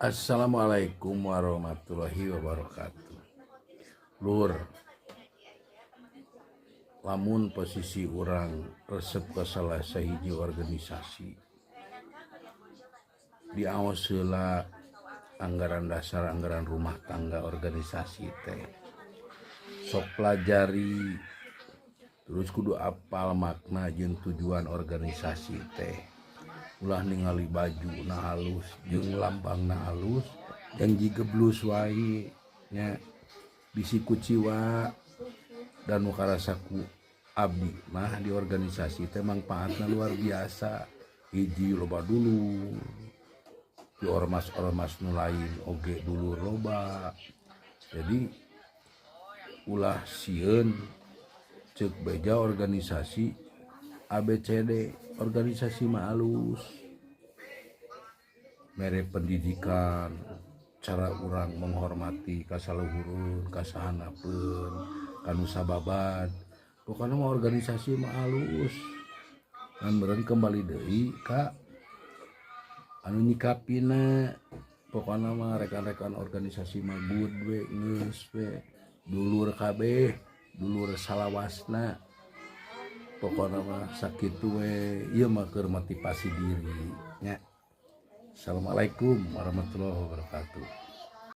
Assalamualaikum warahmatullahi wabarakatuh. Lur, lamun posisi urang resep ke salah sahiji organisasi, diaos heula anggaran dasar, anggaran rumah tangga organisasi teh. Sok pelajari, terus kudu apal makna jeung tujuan organisasi teh. Ulah ningali baju na halus jeung lambang na halus dan jigeblus wae nya, bisi kuciwa. Dan nu karasa ku abdi mah di organisasi teh mangfaatna luar biasa. Hiji, loba dulur. Di ormas-ormas nu lain oge dulur loba. Jadi ulah sieun cek beja organisasi ABCD. Organisasi mah alus, mere pendidikan cara urang menghormati kasaluhureun, kasahanapeun, kanu sababad. Pokoknya mah organisasi mah alus kan. Meureun kembali deui ka anu nyikapina. Pokoknya mah rekan-rekan organisasi mah good we, geus we, dulur kabeh, dulur salawasna. Pokoknya mah sakitu we, ieu mah keur motivasi diri nya. Assalamualaikum warahmatullahi wabarakatuh.